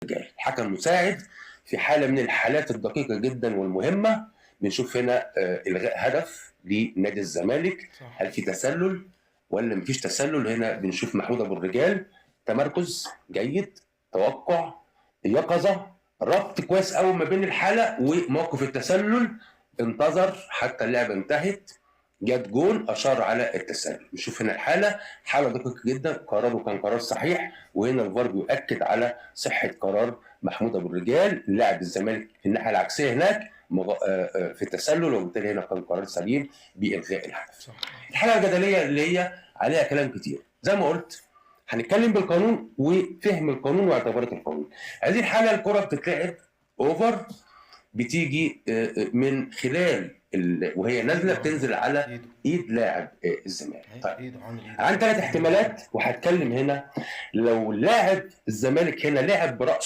الرجال حكم مساعد في حاله من الحالات الدقيقة جدا والمهمه. بنشوف هنا الغاء هدف لنادي الزمالك. هل في تسلل ولا مفيش تسلل؟ هنا بنشوف محمود ابو الرجال، تمركز جيد، توقع، يقظه، ربط كويس قوي ما بين الحالة وموقف التسلل، انتظر حتى اللعبة انتهت، جت جون، اشار على التسلل. نشوف هنا الحالة، حاله دقيقة جدا، قراره كان قرار صحيح، وهنا الفار بيؤكد على صحة قرار محمود ابو الرجال، لاعب الزمالك في الناحية العكسيه هناك في التسلل، وبالتالي هنا كان قرار سليم بالغاء الهدف. الحالة الجدليه اللي هي عليها كلام كتير، زي ما قلت هنتكلم بالقانون وفهم القانون واعتبارات القانون. هذه الحالة الكره بتتلعب over، بتيجي من خلال وهي نازله بتنزل على ايد لاعب الزمالك. طيب عن 3 احتمالات، وهتكلم هنا لو لاعب الزمالك هنا لعب براسه